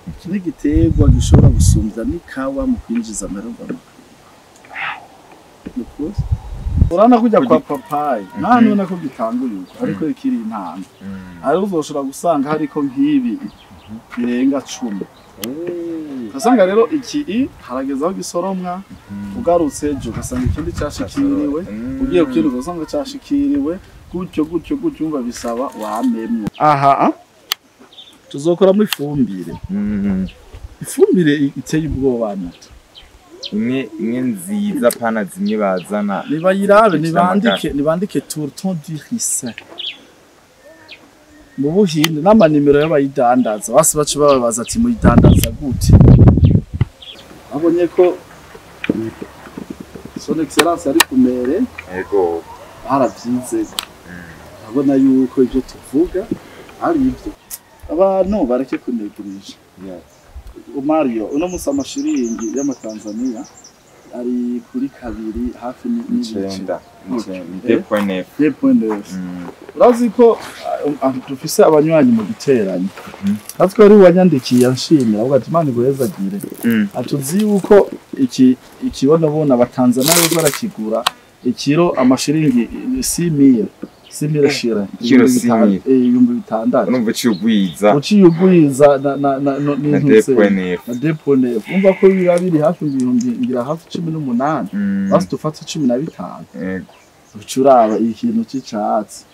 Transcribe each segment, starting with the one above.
Iki ni igiterwa gishobora gusumbya n'ikawa mu kwinjiza amahera. Urabona kujya kwa papayi nta nubona ko gitanguye uko, ariko ikiri intango. Ariko uzoshobora gusanga hariko nk'ibi birenga 10. Ugasanga rero iki harageze aho gisoromwa, ugarutse ejo ugasanga ikindi cashikiriwe, ugiye kukindi ugasanga cashikiriwe, gutyo gutyo gutyo, umva bisaba wamemwo. Aha tuzokoramo ifumbire. Ifumbire iteye ubwoba muto. Imwe imwe nziza, pana zimwe bazana. Nibayirabe, nibandike tourton du ricin mu Buhinde n'amanimero y'abayidandaza, basi bace bababaza ati muyidandaza gute. Babonye ko Son Excellence ari kumere. Yego. Baravyize, urabona yuko ivyo tuvuga ari ivyo. Abantu bareke kunegurisha. Mario, uno musi amashiringi y'amatanzania ari kuri kabiri hafi n'ibice. Icenda 2.9. 2.9. Urazi ko dufise abanywanyi mu giteranyo, natwe wari wanyandikiye anshimira, avuga ati Imana iguhezagire, atuzi yuko iki ikibonabona abatanzania bariko barakigura ikiro amashiringi 6000, 6000 shira. Ikiro 6000. 6000. Urumva uciye ugwiza. Uciye ugwiza na na n'intutse 2.9. Na 2.9, umva ko biba biri hafi ibihumbi ngira hafi 18. Basi dufate 15. Yego. Uca uraba ikintu c'icatsi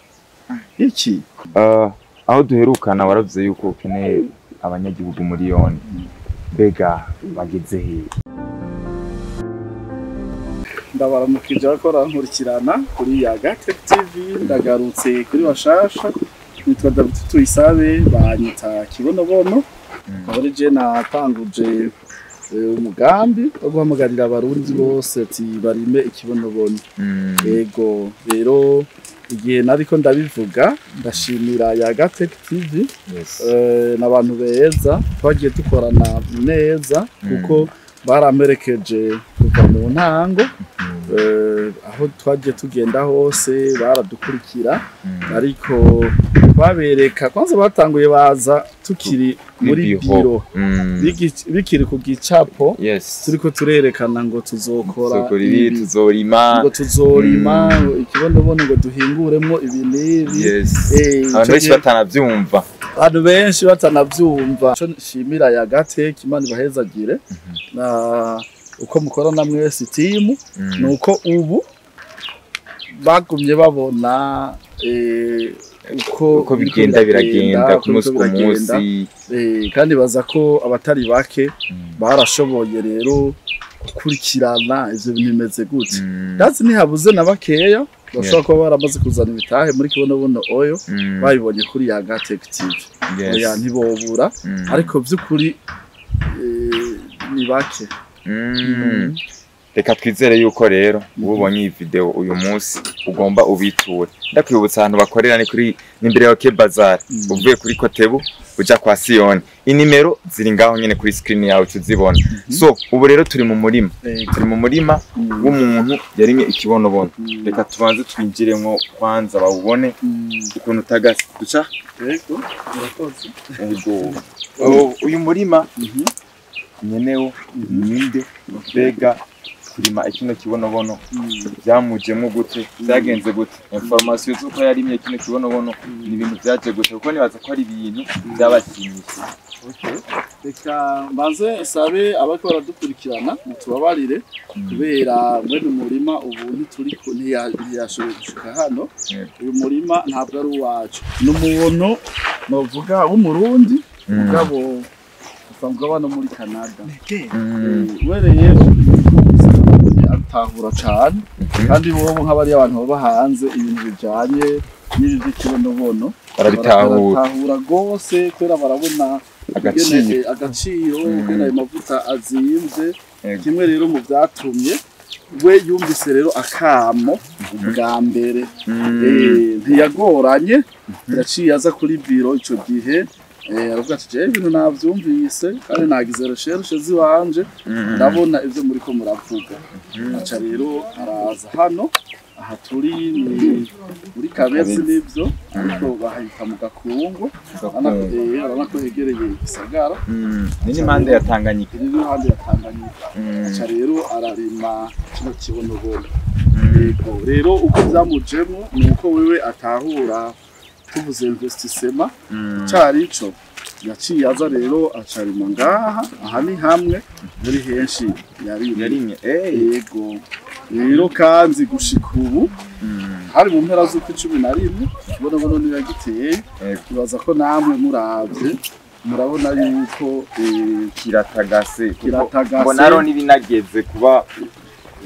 iki. Aho duherukana waravuze yuko ukeneye abanyagihugu 1,000,000, mbega bageze he? Ndabaramukije bariko barankurikirana kuri Yaga Tech TV. Ndagarutse kuri bashasha, nitwa David Tuyisabe, banyita Kibonobono. Akaba ari je natanguje umugambi wo guhamagarira abarundi bose ati barime ikibonobono. Ego rero, igihe nariko ndabivuga, ndashimira Yaga Tech TV n'abantu beza twagiye dukorana neza, kuko baramperekeje kuva mu ntango. Aho twagiye tugenda hose baradukurikira, ariko babereka kwanza batanguye baza tukiri muri biro. Biro bikiri ku gicapo, turiko turerekana ngo tuzokora tuzokora ibi, ibi, tuzorima, ngo tuzorima, ngo ikibonobono, ngo duhinguremwo ibi n'ibi. Abantu Ico benshi batanavyumva. Abantu benshi batanavyumva. Ico nshimira Yaga Tech, Imana ibahezagire, na uko mukorana mwese timu, nuko ubu bagumye babona uko uko biriko bigenda biragenda uko ku munsi biriko ku biragenda. munsi. Kandi baza ko abatari bake barashoboye rero gukurikirana ivyo bintu bimeze gute. Ndazi ntihabuze na bakeya bashobora kuba baramaze kuzana ibitahe muri Kibonobono oyo, babibonye kuri Yaga Tech TV. Oya, ntibobura, ariko vy'ukuri ni bake. Reka twizere yuko rero uba ubonye iyi video uyu munsi ugomba ubiture. Ndakwibutsa ahantu bakorera ni kuri n'imbere ya OK Bazar, uvuye kuri Kotebu uja kwa Siyoni. Inimero ziri ngaho nyene kuri screen yawe tuzibona. So ubu rero turi mu murima, turi mu murima w'umuntu yarimye ikibonobono. Reka tubanze twinjiremwo kwanza bawubone ukuntu utagase duca. Yego, murakoze. Ego. Oh, uyu murima nyenewo ninde? Mbega kurima ikino kibonobono byamujemo gute? Byagenze gute? Information z'uko yarimye kino kibonobono ni ibintu byaje gute? Kuko nibaza ko ari ibintu byabashimishije. Okay. Reka mbanze sabe abariko baradukurikirana mutubabarire, kubera mwene umurima ubu ntituri ntiyashoboye gushika hano. Uyu murima ntabwo ari uwacu, ni umuntu novuga w'umurundi, mugabo asanzwe aba no muri Canada. We rero atahura cane, kandi bobo nk'abari abantu baba hanze, ibintu bijanye n'ibi by'ikibonobono barabitahura. Barabitahura rwose, kubera barabona agaciro. Ingene agaciro, ingene ayo mavuta azimvye. Kimwe rero mu vyatumye we yumvise rero akamo bwa mbere, ntiyagoranye, yaciye aza kuri biro ico gihe, aravuga ati jewe ibintu navyumvise kandi nagize recherche ziwanje, ndabona ivyo muriko muravuga. Aca rero araza hano. Aha turi ni muri Kabezi nivyo, ariko bahita mu Gakungu. Urabona ko hegereye igisagara. Ni n'impande ya Tanganyika. Ni n'impande ya Tanganyika. Aca rero ararima kino kibonobono. Yego, rero uko vyamujemwo ni uko wewe atahura tuvuze investissement cari ico yaciye aza rero acarima ngaha. Aha ni hamwe muri henshi yarimye. Yego, rero kandi gushika ubu hari mu mpera z'ukwa 11 kibonobono niragiteye. Kibaza ko namwe muravye murabona yuko kiratagase. Mbona rero n'ibinageze kuba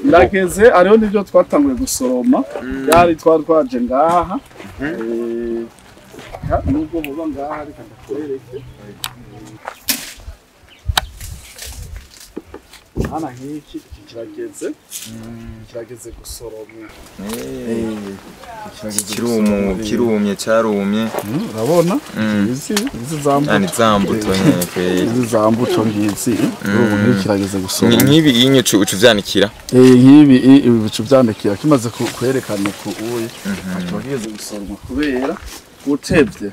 birageze. Ariho nivyo twatanguye gusoroma, byari twari twaje ngaha. Nubwo buba ngaha reka ndakwereke. Hana nk'iki kirageze, kirageze gusoromwa. Kirumye cyarumye. Urabona izi zambuto izi zambuto ngizi ubu nk'iki kirageze gusoromwa. Nk'ibi inye ucu vyanikira. Nk'ibi ibi bicu vyanikira kimaze kwerekana ko uye kiba kigeze gusoromwa kubera utevye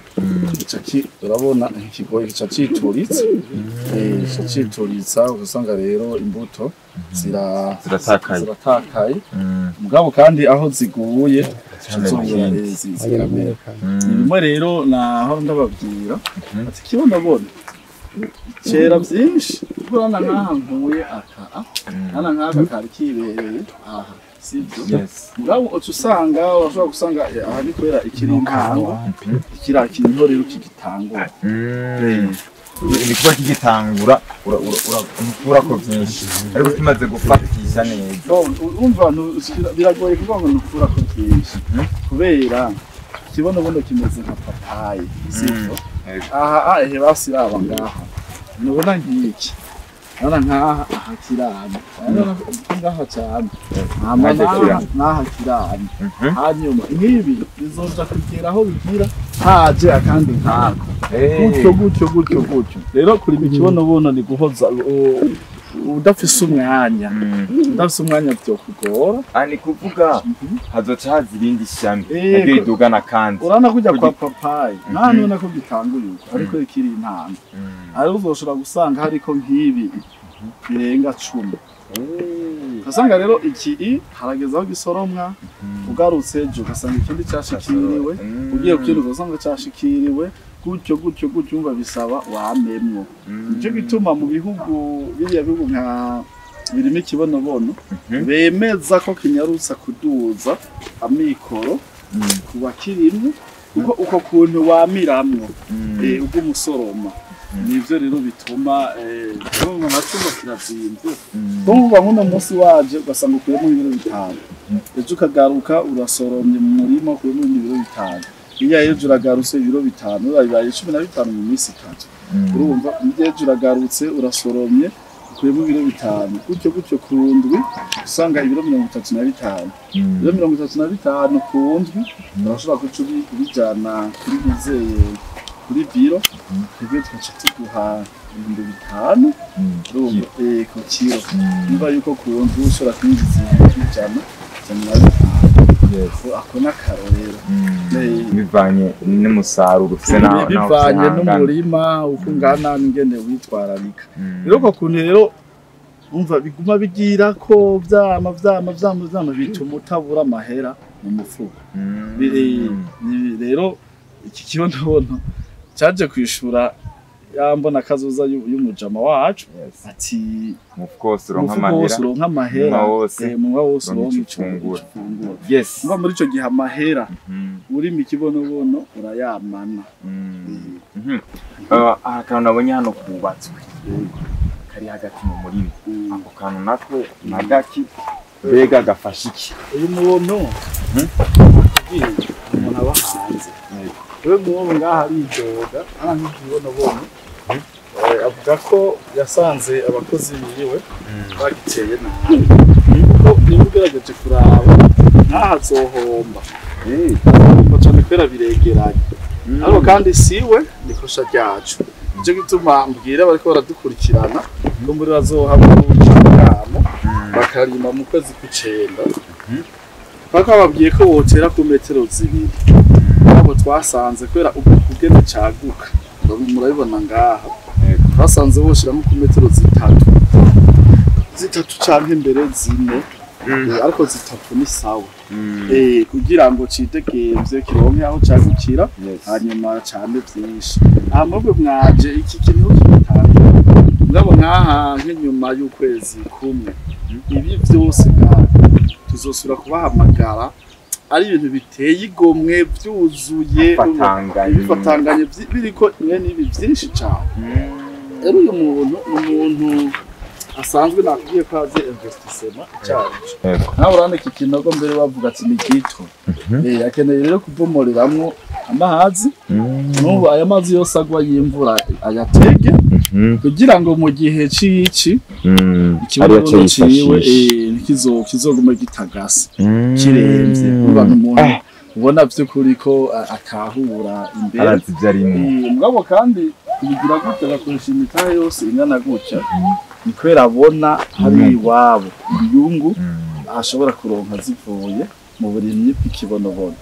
gica urabona ikigoyi gica cituritse. Gica cituritsa ugasanga rero imbuto ziratakaye. Mugabo kandi aho ziguye ziramera. Bimwe rero naho ndababwira ati kibonobono cera byinshi. Urabona nkaha nkuye aka hana nkaka kari kibereye aha, sibyo? Mugabo uca usanga urashobora gusanga aha ni kubera ikiri intango, ikira niho rero kigitangura. Ni kuba kigitangura urakura ko byinshi, ariko kimaze gufatisha neza. Urumva biragoye kuvuga ngo nukura ko byinshi kubera ikibonobono kimeze nka papayi, sibyo? Aha ehe basiraba ngaha nubona nk'iki. Urabona nkaha aha kirana, ngaha cyane naha kirana. Hanyuma nk'ibi bizoja kugera aho bigira haje akandi nkako gutyo gutyo gutyo gutyo. Rero kurima ikibonobono ni guhoza udafise umwanya, udafise umwanya vyokugora. Ni kuvuga hazoca haza irindi shami naryo ridugana kandi. Urabona kujya kwa papayi nta nubona ko gitanguye uko, ariko ikiri intango. Ariho uzoshobora gusanga hariko nk'ibi birenga 10. Ugasanga rero iki harageze aho gisoromwa, ugarutse ejo ugasanga ikindi cashikiriwe, ugiye kukindi ugasanga cashikiriwe, gutyo gutyo gutyo. Umva bisaba wamemwo. Nico gituma mu bihugu biriya bihugu nka birimo ikibonobono bemeza ko kinyarutsa kuduza amikoro ku bakirimwe, kuko uko kuntu wamiramwo ubw'umusoroma nivyo rero bituma nacumba kirazimvye. Kumva nk'uno munsi waje ugasanga ukuyemo ibiro 5, ejo ukagaruka urasoromye mu murima ukuyemo ibiro 5, iyo ejo uragarutse ibiro 5, bibaye 15 mu minsi 3. Urumva ejo uragarutse urasoromye ukuyemo ibiro 5, gutyo gutyo ku ndwi usanga ibiro 35. Ibiro 35 ku ndwi urashobora guca ubijana kuri bizeye kuri biro, twebwe tugaca tuguha 5,000 ku kiro. Niba yuko ku ndwi ushobora kwinjiza 150. Ako n'akarorero. Bivanye n'umusaruro ufise naho, bivanye n'umurima uko ungana n'ingene witwararika. Rero uko kuntu rero umva biguma bigira ko vyama vyama vyama vyama bituma utabura amahera mu mufuko. Rero iki kibonobono caje kwishura yambona kazoza y'umujama wacu ati umufuko wose uronka amahera, munwa wose uronka ico ufungura. Umva muri ico gihe amahera urima ikibonobono urayamana. Akantu nabonye hano kubatswe kari hagati mu murima, ako kantu natwe nagaki mbega gafasha iki? Uyu muntu umuntu aba hanze wewe mubo ngaha aridoga ana nk'ikibonobono. Avuga ko yasanze abakozi biwe bagiteye nabi, kuko niba ugerageje kuraba nkaha azohomba cyane kubera biregeranye. Ariko kandi siwe ni kosha ryacu. Nico gituma mbwira bariko baradukurikirana ko muri bazoha kamo bakarima mu kwezi kw'icenda. Twakababwiye ko wotera ku metero 2. Abo twasanze kubera ubugene caguka. Murabibona ngaha. Twasanze boshiramo ku metero 3. 3 canke imbere 4. Ariko 3 ni sawa. Kugira ngo cidegemvye kironke aho cagukira hanyuma cane vyinshi. Ahubwo mwaje iki kintu kitangira. Ngabo nkaha nk'inyuma y'ukwezi kumwe. Ibi vyose ngaha tuzosubira kubahamagara ari ibintu biteye igomwe byuzuye bifatanganye biriko mwene ibi byinshi cyane. Rero uyu muntu umuntu asanzwe nakubwiye ko azi investissement cyane. Nawe urane iki kinogo mbere bavuga ati ni gito. Akeneye rero kuvomoreramwo amazi. N'ubu aya mazi yose agwa y'imvura ayatege kugira ngo mu gihe cici ikibuno ciwe kizogume gitagase kiremvye. Uba umuntu ubona vy'ukuri ko atahura imbere arazi ivyo arimwo. Mugabo kandi kubigira gutya agakoresha imitahe yose ingana gutya ni kubera abona hari iwabo inyungu ashobora kuronka zivuye mu burimyi bw'ikibonobono.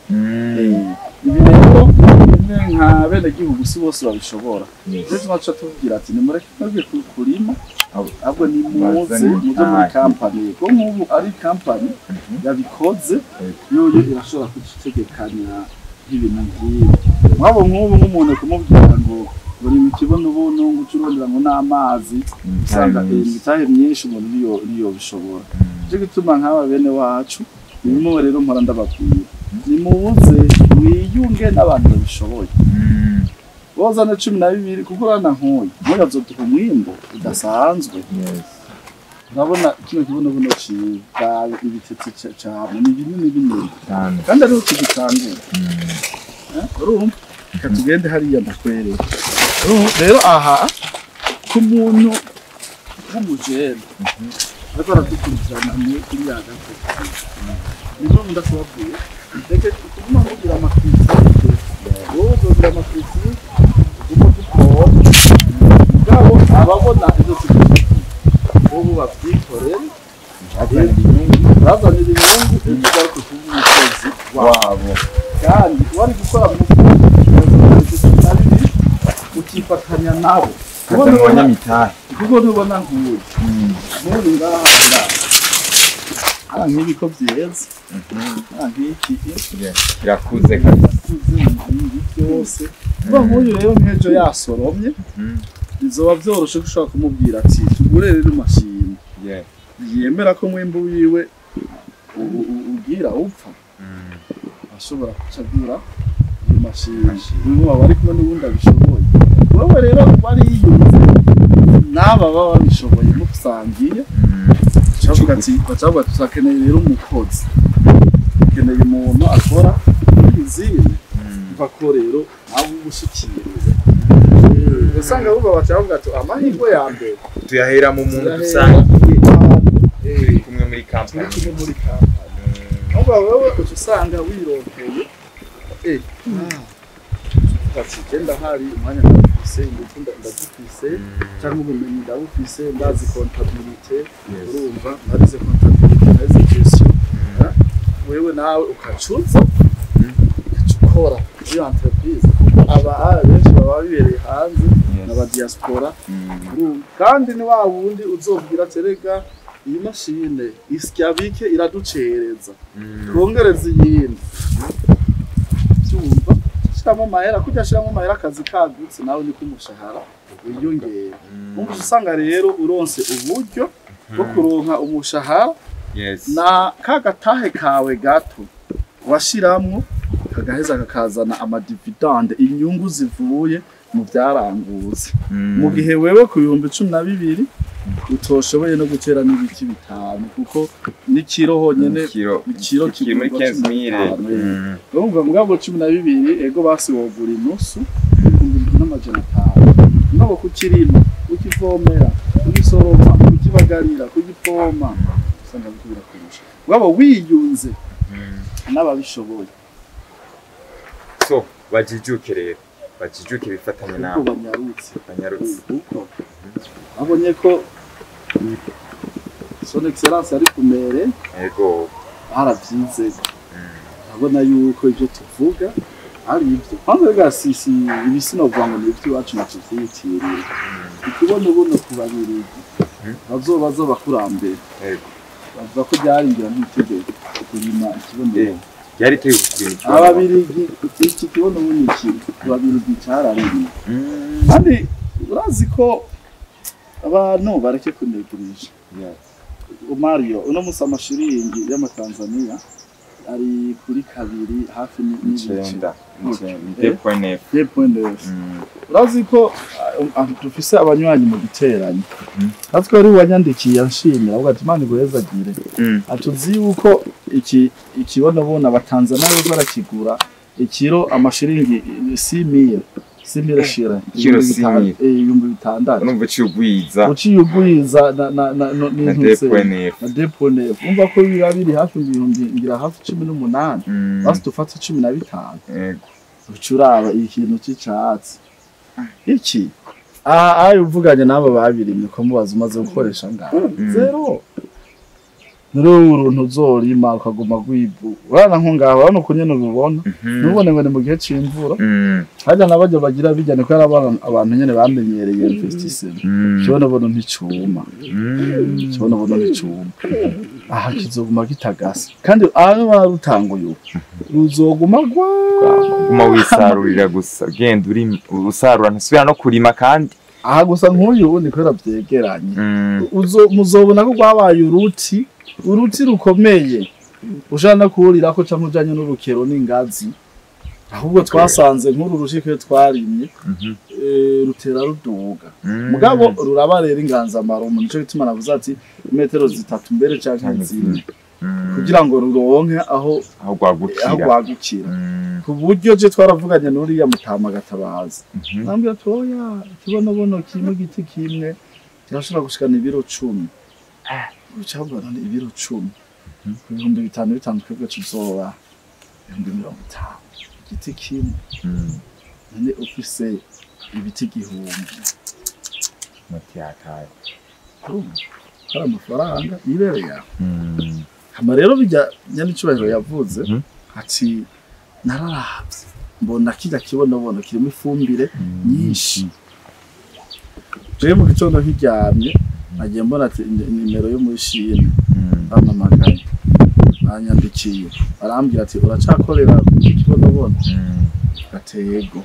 Ibi rero bimwe nka bene gihugu si bose babishobora. Rero tumaca tubwira ati nimureke mwebwe kurima ahubwo nimuze muze muri kampani. Ko nk'ubu ari kampani yabikoze yoyo irashobora kugitegekanya ibintu nk'ibi. Mwabo nk'ubu nk'umuntu kumubwira ngo buri mu kibonobono ngo ucurondera ngo n'amazi usanga imitahe myinshi umuntu niyo bishobora. Cyo gituma nk'aba bene wacu nimwe rero mpora ndababwira nimuze mwiyunge n'abantu babishoboye. Bozana 12 kuko urana nkuye muri azoduha umwimbo udasanzwe. Urabona kino kibonobono ciza ibitetse cyane ni binini binini kandi ariho kigitangura. Urumva reka tugende hariya ndakwereka. Rero aha ku muntu w'umujene ariko aradukurikirana muri iriya gato nizo ndakubabwiye reka kuguma mugira amakritike wowe uzogira amakritike uguma dukora mugabo ababona ibyo tugiye wowe babyikorere bazanira inyungu ejo ugaruke kuba umukozi wabo kandi wari gukora mu ukifatanya nabo kuko ntubona nk'uyu nk'uyu ngaha nk'ibi ko byeze nk'iki birakuze kabisa ibi byose kuba nk'uyu rero nk'ejo yasoromye bizoba byoroshe ko ushobora kumubwira ati tugure rero imashini yemera ko mwimbu wiwe ugira upfa ashobora kucagura imashini n'ubu bari kumwe n'ubundi abishoboye. Wewe rero wariyunze n'aba baba babishoboye musangiye cavuga ati bacavuga tuzakeneye rero umukozi ukeneye umuntu akora izindi mva ko rero nawe ubushikiriye usanga buba bacavuga ati amahirwe ya mbere tuyahera mu muntu dusangiye turi kumwe muri kampani. Ahubwo wewe uca usanga wironkeye genda hari umwanya ndawufise ingufu ndazifise cyangwa ubumenyi ndabufise ndazi comptabilité urumva narize comptabilité narize gestion wewe nawe ukacuza ukora iyo entreprise kuko aba benshi baba bibereye hanze n'aba diaspora kandi ni wa wundi uzobwira terega iyi mashine isyabike iraducereza twongereza iyindi byumva shiramo mahera kujya shiramo mahera akazi kagutse nawe ni kumushahara wiyongera. Umva usanga rero uronse uburyo bwo kuronka umushahara na kagatahe kawe gato washiramwo kagaheza kakazana amadividende inyungu zivuye mu byaranguze mu gihe wewe ku 12,000 utoshoboye no gutera n'ibiti 5 kuko n'ikiro honyene ikiro kiri muri 15,000. Urumva mugabo 12 ego basi wogura inusu 7,500 nabo kukirima ukivomera ugisoroma ukibagarira kugipoma usanga bikubira kurusha mugabo wiyunze n'ababishoboye. So bajijuke rero bajijuke bifatanye nawe banyarutse kuko abonye ko Son Excellence ari kumere ego baravyize Bakabona yuko ibyo tuvuga ari ibyo. Kwanza rega si ibisinovuga ngo ni iby'iwacu natuvyitirira. Ikibonobono ku Babirigi bazobaza bakurambere. Yego. Bavuga ko byaringira nk'itegeko kurima ikibonobono. Byari itegeko kurima ikibonobono. Ababirigi iki kibonobono iki ku Babirigi cararimwe. Kandi urazi ko abantu bareke kunegurisha. Mario uno musi amashiringi y'amatanzania ari kuri kabiri hafi n'ibice 2.9. Urazi ko dufise abanywanyi mu giteranyo. Natwe ari wanyandikiye anshimira avuga ati Imana iguhezagire. Atuzi yuko iki ikibonabona abatanzania bo barakigura ikiro amashiringi 6000 6000 shira Ikiro 6000. 6000. Urumva uciye ugwiza. Uciye ugwiza na na n'intutse 2.9. na 2.9. Umva ko biba biri hafi ibihumbi ngira hafi 18. Basi dufate 15. Yego. Ucuraba ikintu c'icatsi. Iki ayo uvuganye n'abo babirimye ko mubaza umaze gukoresha ngaho. Zero. Nuru ntuzorima ukaguma gwibu. Urana nko ngaho urabona uko nyene ubibona. Nubone ngo ni mu gihe c'imvura. Harya nabajya bagira bijyane ko ari abantu nyene bamenyereye investissement. Kibonobono nticuma. Kibonobono nticuma. Aha kizoguma gitagasa. Kandi aho barutanguye ubu ruzoguma gwa. Guma wisarurira gusa ugenda uri usarura ntusubira no kurima kandi. Aha gusa nk'uyu ubundi kubera vyegeranye. Muzobona ko rwabaye uruti rukomeye. Ushobora no kuwurirako canke ujanye n'urukero n'ingazi. Ahubwo twasanze nk'uru rushiko iyo twarimye rutera ruduga. Mugabo ruraba rero inganzamarumbo, nico gituma navuze ati imetero 3 mbere canke 4 kugira ngo ruronke aho rwagukira. Ku buryo je twaravuganye n'uriya Mutama Gatabazi. Nambwira ati oya ikibonobono kimwe giti kimwe kirashobora gushikana ibiro 10. Ucabona ni ibiro 10. 5000 bitanu twebwe tuzoba 50,000. Igiti kimwe. None ufise ibiti 1000. Mutiyakaye. Hari amafaranga ibereye aho. Hama rero bijya nyanicubahiro yavuze ati nararavye mbona kirya kibonobono kirimo ifumbire nyinshi. Jewe mu gitondo nkiryamye nagiye mbona ati nimero yo muri Shine bampamagaye banyandikiye barambwira ati uracakorera ikibonobono. Ati yego.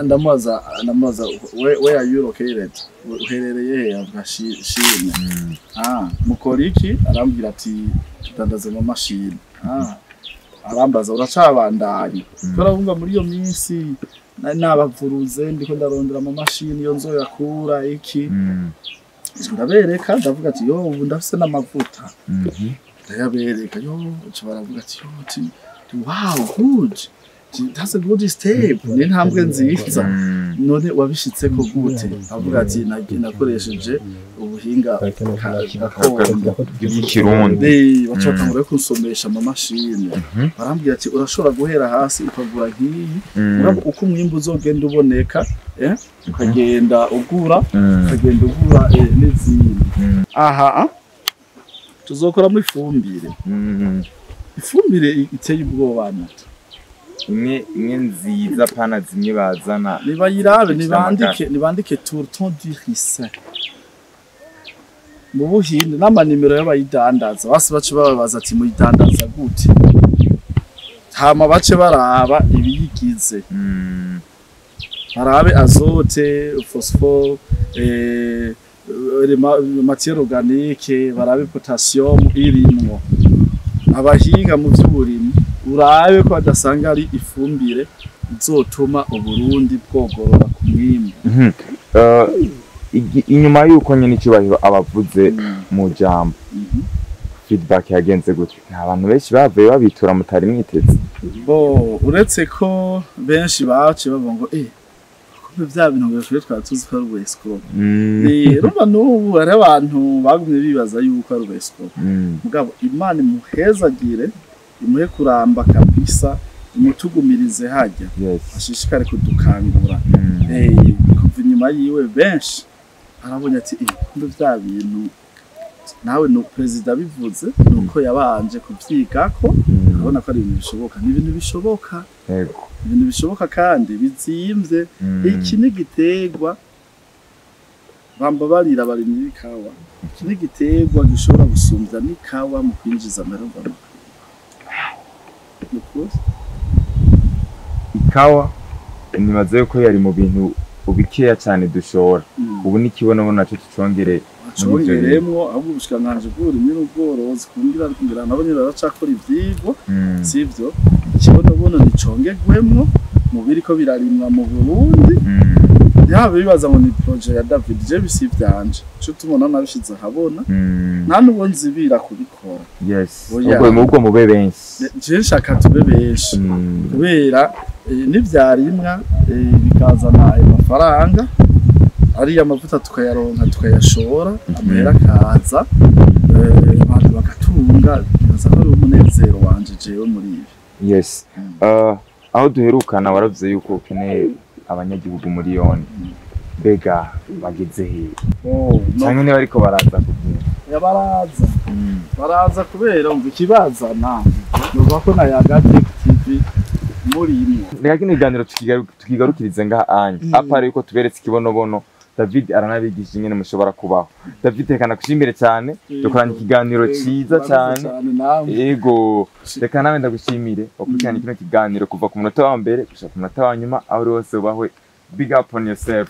Ndamubaza where are you located? Uherereye he? Avuga Shine. Mukora iki? Arambwira ati tudandaza mu mashini. Arambaza uracabandanya. Turabumva muri iyo minsi nabavuruze ndiko ndarondera mu mashini yo nzoyakura iki. Ndabereka ndavuga ati yo ubu ndafise n'amavuta. Ndayabereka yo baravuga ati yo wow good. That's a good step. Ni intambwe nziza. None wabishitseko gute? Avuga ati nakoresheje ubuhinga gakondo bw'ikirundi. Bacatangura kunsomesha ama mashini. Barambwira ati urashobora guhera hasi ukagura nk'iyi. Uko umwimbu uzogenda uboneka, ukagenda ugura, ukagenda ugura n'izindi. Aha tuzokoramo ifumbire. Ifumbire iteye ubwoba. Imwe nziza pana zimwe bazana. Nibayirabe nibandike tourton du ricin. Mu Buhinde n'amanimero y'abayidandaza basi bace bababaza ati muyidandaza gute? Hama bace baraba ibiyigize. Barabe azote, phosphore, matière organique, barabe potassium irimwo. Abahinga mu vy'uburimyi urabe ko badasanga ari ifumbire izotuma Uburundi bwogorora ku mwimbu. Inyuma yuko nyene icubahiro abavuze mu jambo feedback yagenze gute? Nta bantu benshi bavuye babitura mutari mwiteze. Bo uretse ko benshi bace bavuga ngo kumbe vya bintu ngo twe twatuzi ko ari ubuescroc. Rero n'ubu hari abantu bagumye bibaza yuko ari ubuescroc. Mugabo Imana imuhezagire, imuhe kuramba kabisa, imutugumirize hajya. Ashishikare kudukangura. Kuva inyuma yiwe benshi arabonye ati kumbe vya bintu nawe no president bivuze nuko yabanje kuvyigako Urabona ko ari ibintu bishoboka, ni ibintu bishoboka, ibintu bishoboka kandi bizimvye. Iki ni igiterwa, bambabarira abarimyi b'ikawa, iki ni igiterwa gishobora gusumvya n'ikawa mu kwinjiza amahera mvamakungu. Ni ukuri. Ikawa nibaze yuko yari mu bintu bikeya cyane dushora. Ubu n'ikibonobono naco tucongere muri ivyo bintu. Congeremwo. Ahubwo ubushikiranganji bw'uburimyi n'ubworozi kumbwira nabo nyene baracakora ivyigwa. Sivyo, ikibonobono nicongerwemwo mu biriko birarimwa mu Burundi. Yaba bibaza ngo ni projet ya David, je bisi ivyanje, ico tubona nabishize ahabona. Nta n'uwo nzibira kubikora. Oya. Ubwo mube benshi. Je nshaka tube benshi, kubera n'ivyarimwa bikazana ayo mafaranga, ariya mavuta tukayaronka, tukayashora, amahera akaza, abantu bagatunga. Nibaza ko ari umunezero wanje jewe muri ibi. Yes. Aho duherukana waravuze yuko ukeneye abanyagihugu 1 miliyoni. Mbega bageze he? Oh, no. Canke niba ariko baraza kubwira? Ya, baraza. Baraza kubera umva ikibazana nuvuga ko na Yaga Tech TV murimwo. Reka kino kiganiro tukigarukirize ngaha anye. À part yuko tuberetse ikibonobono, David aranabigisha ingene mushobora kubaho. David, reka nagushimire cyane, dukoranye ikiganiro ciza Murakoze cyane. Namwe. Ego, reka nawe ndagushimire wakurikirana kino kiganiro kuva ku munota wa mbere gushika ku munota wa nyuma. Aho uri hose ubahwe, big up on yourself.